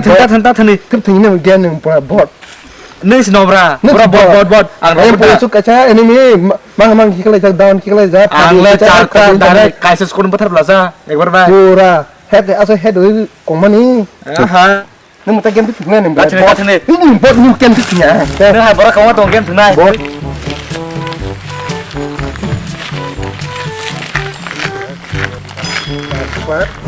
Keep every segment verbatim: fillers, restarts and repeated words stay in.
ta thani, ta thani, ta thani. Thip thani nang gen nang pura bot. Nang si nobra, pura bot, bot, bot. Ang rok ta. Su kacha enemy, ma-, mang, mang, kikla jak, down, kikla jak. Ang le char ta direct kaisa skon pathar blasa, ekbar bai. Pura, head, asa head oi kongmani. Aha. Nang mata game tu nang. Kacha, kacha ne. Ini bot ni game tu ya. Nang hai bora kawa tong game tu nai. Bot.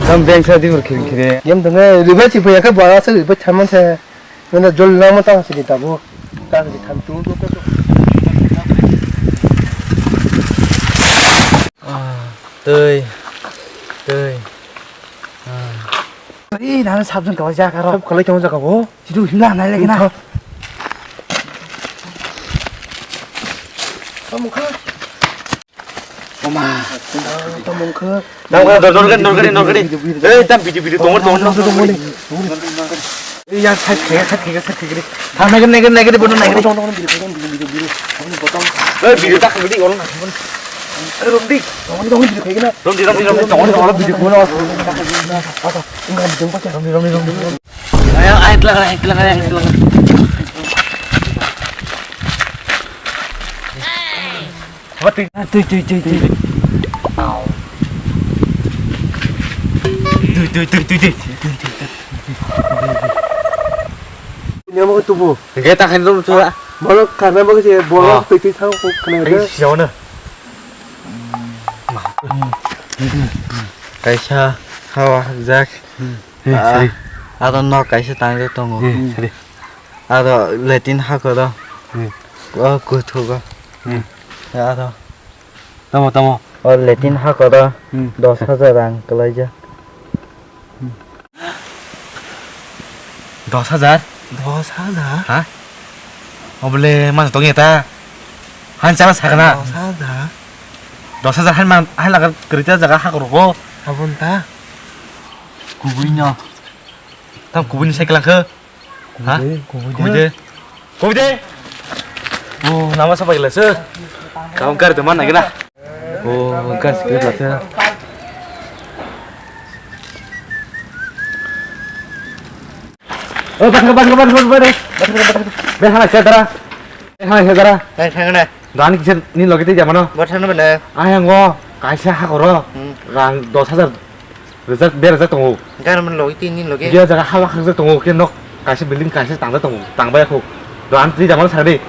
Tam beng sa di ber kiri kiri. Game tu nang, riba chi paya ka bora sa riba chaman sa. Mana jol lama ta sini tabu. Ta sini tham tu tu tu. Ah, tei, tei. Ah. Ei, nana sabjang kawa jaka ro. Sab khalai tong jaka bo. Sidu himla nai lagi na. Tamo kha. Oma. Tamo kha. Tamo kha, dor, dor gari, dor gari, dor gari. Eh, tam bidi, bidi, tongor, tongor, tongor, tongor. Eh, ya, side khe, side khe, side khe. Tha, nai gari, nai gari, nai gari, bono nai gari. Tongor, tongor, bidi, bidi, bidi, bidi. Tongor, botol. Eh, bidi tak bidi, olo na. Eh, romdi. Tongor, tongor, bidi khe na. Romdi, romdi, romdi, tongor, tongor, bidi, bono. Romdi, romdi, romdi. Ayo, ayo, telang, ayo, telang, ayo, telang. Tui, tui, tui, tui, tui. Tui, tui, tui, tui, tui. Ini apa tubuh? Enggak, tak hendak lucu lah. Malah karena apa sih? Bola tui, tui, tahu kok kena ada. Siapa nih? Kaisa hawa jak. Hmm, ah, sari. Aro nok kaisa tangjak tongo. Hmm, sari. Aro latrine hakoro. Hmm. O kuthugo. Hmm. Aro. Tamo, tamo. O latrine hakoro. Hmm. Dos hajar rang kwlaijak. Hmm. Dos hajar? Dos hajar? Ha? Obole mas tongya ta. Han chala sakna. Dos hajar. Dos hajar han man, han lagar kerja jaga hakoro ko. Abon ta. Kubui no. Tam kubui ni cycle khe. Ha? Kubui, kubui de. Kubui de. Kubui de. Oh, nama sapa gila se? Kamu kar teman lagi na. Oh, gas gila se. Oh, bas, bas, bas, bas, bas, bas. Be hana se dara. Be hana se dara. Hai, thang na. Dan kisa ni logi te jamano. Bas hana bana. Ayang go, kaisa hakoro. Hmm. Rang dos hajar. Rijak, berajak tongo. Gari man logi tini logi. Dia jaga hala khakjak tongo, ke nok kaisa building kaisa tangjak tongo, tangbaya kho. Do ang tini jamal sadi.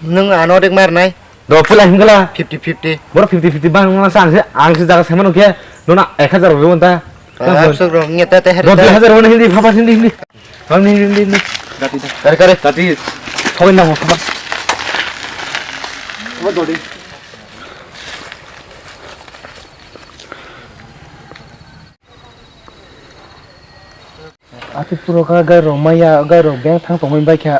Nwng ano dek mar nai. Do pula hingla. Fifty fifty. Boro fifty fifty bang ma sa ang se, ang se jaga sama nokhe. Nona ek hajar rwi wonta. Ah, sok rong nya ta ta hari. Do dui hajar wona hindi, papa hindi, hindi. Kami hindi, hindi. Gati da. Kare, kare. Gati. Thoi na mo, papa. Mo dodi. Ati puro kha gai rok maya, gai rok beng thang tongwi bai kha.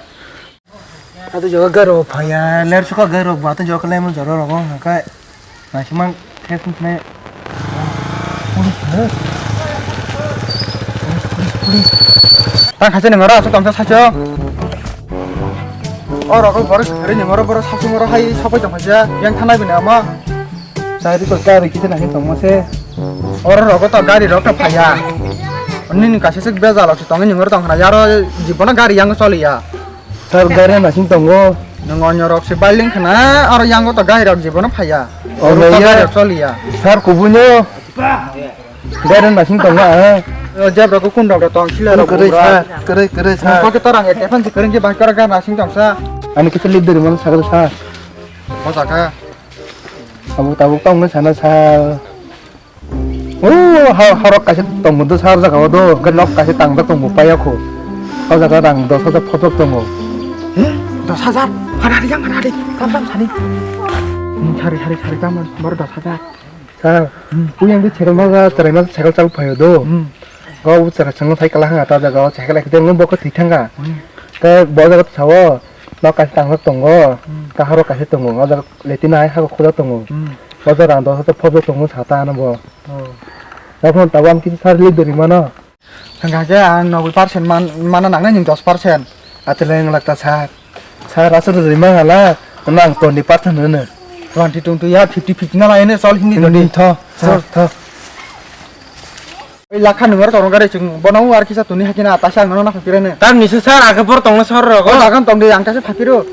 Ati joga gai rok phaya, ler sukha gai rok ba, ati joga lemon jora rok wng kha kai. Naising mang thek thung khnai. Police, police, police. Ta khacha ni mara asuk tongsa sacho. O rok borok sari ni mara borok sasu mara hai sapai tong khacha, yang thanai bini ama. Sari ko gari kisa nai tongma se. Oro rogo to gari rok to phaiya. Nini kaisa se bejalo se tongo, nini oro tong khna yaro jibono gari yang choliya. Sir, gari nasing tongo. Nang onyo rok se bailing khna, oro yango to gari rok jibono phaiya. Oh, oro to gari rok choliya. Sir, kubuino. Gari nasing tongo, ah. O jeb rok kun rok tong sila rok. Kere, sir, kere, kere, sir. Nang kok to rang ete phan se kere je bangkara gari nasing tongsa. Ani kisa lead dori mano sakal, sir. Bosaka. Tabuk tabuk tongno sana sal. O ha, harok kaisa tongmo do sar jaga o do, hwnkhe nok kaisa tangjak tongmo paya kho. O jaga rang dos hajar photok tongo. He? Dos hajar? Hana ri yang hana ri. Tam tam sani. Hmm, sari sari sari tam bor dos hajar. Sir, hmm, uyang di chekal ma ga, cherai ma chekal chal phayo do. Hmm. Bo bwswk chwngno thai kala hwnga ta jaga o, chakhe lai khe nung bo khe thwi thangkha. Hmm. Tei bo jaga sao, nok kaisa tangjak tongo, Hmm. kaharo kaisa tongo, o jaga latrine hai hakhe khojak tongo. Hmm. O jaga ang dosa to phobjak tongo sa ta ano bo. Oh. Tei phano tabuk ang kisa sar lik dori mano. Hwnka khe ang noboi percent man, mana nangnai nwng dos percent. Atwleng lakta sar. Sir, aswk rwjai mangala, nang twenty percent hwnwi. Twenty, twenty ya, fifty, fifty na laino, chol hindi Hindi twenty. Tho, sir, tho. Oi lakha nungor tong gare chung, bono ar kisa tuni hakina, tasa ang nono na phapirane. Tam nisi sir, age por tongna sir rogo. Oh, dagan tong de, ang tasa phapiro.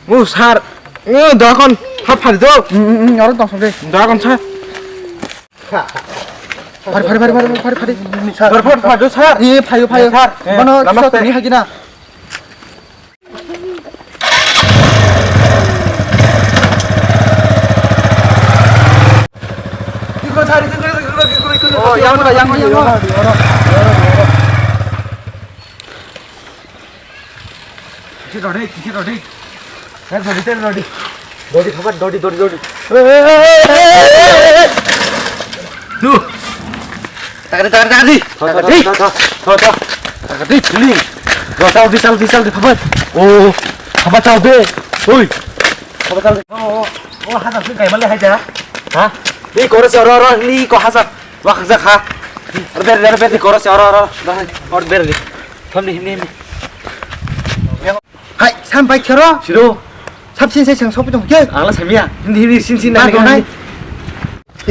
Oh, sir. Oh, dagan, ha phari do. Hmm, hmm, hmm, aro tong song de. Dagan sir. Phari, phari, phari, phari, phari, phari. Sir, phari, phari, phari, sir. Ye, phayo, phayo. Sir, eh, bono kisa namaste. Tuni hakina. Oh, yang mana, yang mana, yang mana? Kisi rodi, kisi rodi. Rodi, rodi, rodi. Dodi, khabar, dodi, dodi, dodi. Tu. Takari, takari, takari. Tho, tho, tho, tho, tho, tho, tho. Takari, tuling. Tho, saldi, saldi, saldi, khabar. Oh, khabar saldi. Oi. Khabar saldi. Oh, oh, oh, hajar sing kai male hai ja. Ha? Ni koro se oro, oro, ni ko hajar. Wah, hajar ha. Ber, ber, ber, ni koro se oro, oro. Dah, or ber ni. Thom ni, ni, ni. Hai, sam bai khero. Siro. Sab sin sai sang sopi tong ke. Ang la samia. Hindi, hindi, sin, sin, Ma nai, donai. Nai.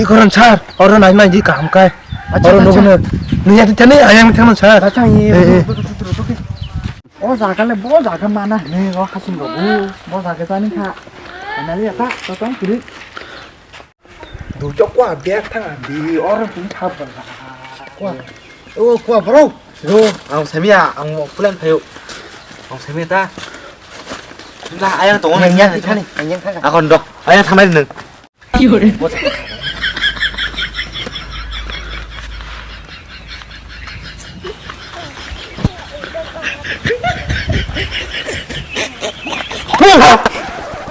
I koron sar, oro nai nai di kaham kai. Acha, oro acha. Nugo ne. Ni ya tani ayang thang sar. Acha, ye. Eh, eh. O jaga le bo jaga mana ne o hasing rogo. Bo jaga tani kha. Nali ya ta, to tong kiri. Duchok kwa biak thang di oro tun thap bala. Kwa. O kwa bro. Yo, ang samia, ang pulan phayo. Ang samia ta. Lah, ayang tongo nang yang thani, nang yang thani. Akon do. Ayang thamai nang.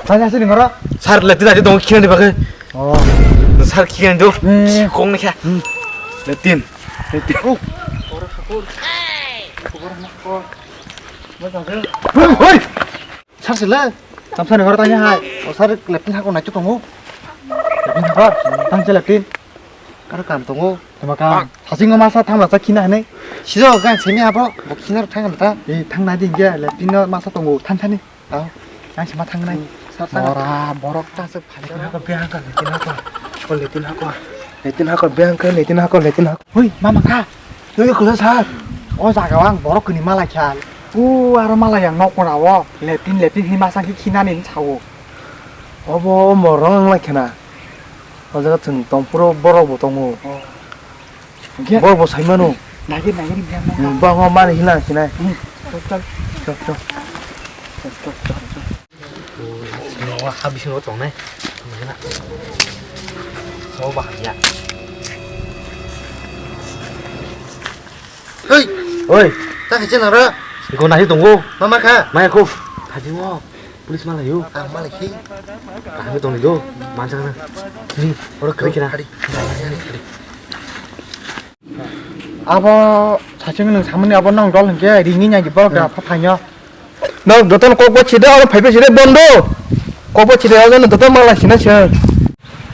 Tanya sini ngoro. Sar leti tadi dong kiri di bagai. Oh. Sar kiri do. Eh. Kong ni kya? Hmm. Letin. Letin. Oh. Hoi, hoi. Sar sila. Tamsa ni ngoro tanya hai. O sar letin hako naitu tongo. Letin hako. Tang sila letin. Karo kam tongo. Tama kam. Sasing masa thang masa khina hene. Sido gang semi abo. Bo khina thang ta. Eh, thang nai ding ge. Letin masa tongo. Thang thani. Tao, ang se ma thangnai. Hmm, sa, sa. Ora, borok ta se phai. Letin hako, biyang ka, letin hako. Ko letin hako. Letin hako, biyang ka, letin hako, letin hako. Hui, mama kha. Yo, yo, kula sa. O jaga ang borok kuni mala kha. U, aro mala yang nok kora o. Letin, letin hi masa ki khina ni sao. Obo morong lai khana. O jaga chwng tongphuru borok bo tongo. Oh. Hingke? Borok bo sai mano. Nagir, nagir, hingke ang Hmm, bang o mani hina sinai. Hmm. Chal, chal. Chal, chal. Chal, chal, chal, chal. O, ha bisingo tongnai. So bahai ya. Hei! Oi! Ta khe chena ra? Iko nai tongo. Mama kha? Maya kho. Thajingo. Police malayo. Ang malai khi. Kami tong do, mansa na. Ni, oro kri kira. Hari. Abo saching nung samani abo nong dol hingke ringi nyagi borok da pha phainyo. No, jotono kokbo chide, oro phaibe chide bondo. Kokbo chide, oro no jotono mala sina sina.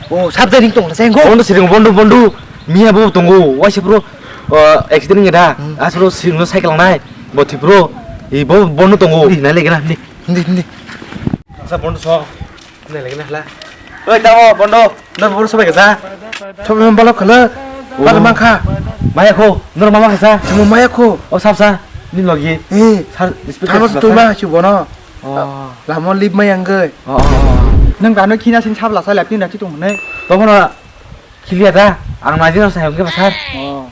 O, sabjani tong la jenggo. Bondo siring, bondo, bondo. Miya bo tongo, waisa bro. O, accident ngeda. Hmm. Asro siring no cycle nai. Bo thipro. I bo bondo tongo. Ni nai legena ni. Hindi, hindi. Sa bondo so. Nai legena hala. Oi, tamo bondo. No bondo sabai kasa. Sob lom balok khala. Oh. Bal mangkha. Maya kho. No mama kasa. Chimo maya kho. O sab sa. Ni logi. Eh. Sar respect. Tamo sa tu ma chu bono. Oh. Lamo lip mai ang goi. Oh, oh, oh. Nang dano khina sin sabla sa lapin rati tong ne. Tomono khilia da. Ang naji no sa hongke basar. Oh.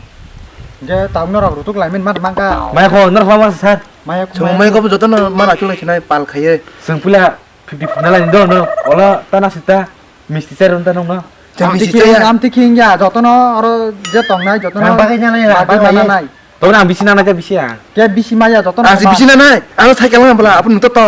Ge tang no rok rutuk lai min mat mangka. Maya kho no rok mangka sar. Maya kho. Chong mai ko joto no mana chulai khinai pal khaye. Sengpula fifty fifty na lai do no. Ola ta na sita. Misti sar unta nong no. Jam Am bisi tiking, chaya. Am tiking ya, jotono oro je tongnai, jotono Ang bagwi nyanai, bagwi bagwi. Mananai. Tobona ang bisi nanai ta bisi ang. Ke bisi maya jotono Ang si ma- bisi nanai. Ang cycle nang bala, apun nuto to.